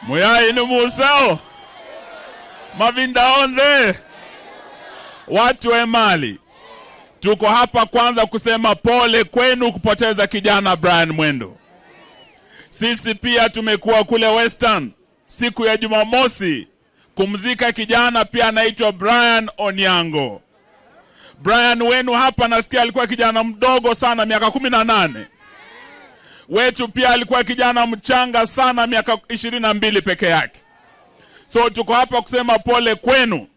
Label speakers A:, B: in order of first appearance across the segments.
A: Muyai ni museo mavinda onde watu wa Emali, tuko hapa kwanza kusema pole kwenu kupoteza kijana Brian Mwendo. Sisi pia tumekuwa kule Western siku ya Jumamosi kumzika kijana pia anaitwa Brian Onyango. Brian wenu hapa nasikia alikuwa kijana mdogo sana, miaka 18. Wetu pia alikuwa kijana mchanga sana, miaka 22 peke yake. So tuko hapa kusema pole kwenu,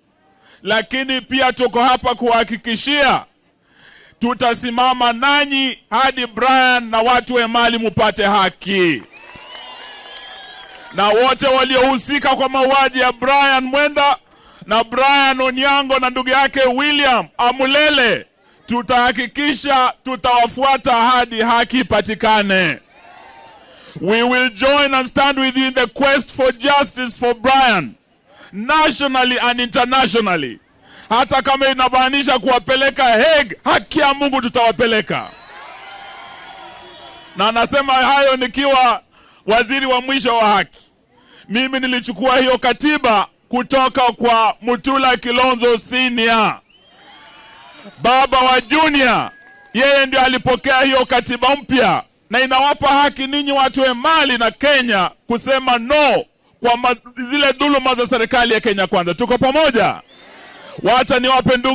A: lakini pia tuko hapa kuhakikishia tutasimama nanyi hadi Brian na watu wa Emali mupate haki, na wote waliohusika kwa mauaji ya Brian Mwenda na Brian Onyango na ndugu yake William Amulele, tutahakikisha tutawafuata hadi haki ipatikane. We will join and stand with you in the quest for justice for Brian, nationally and internationally. Hata kama inamaanisha kuwapeleka Hague, haki ya Mungu tutawapeleka. Na nasema hayo nikiwa waziri wa mwisho wa haki. Mimi nilichukua hiyo katiba kutoka kwa Mutula Kilonzo Senior, baba wa Junior. Yeye ndio alipokea hiyo katiba mpya, na inawapa haki ninyi watu wa Emali na Kenya kusema no kwa zile dhuluma za serikali ya Kenya Kwanza. Tuko pamoja? Wacha niwape ndugu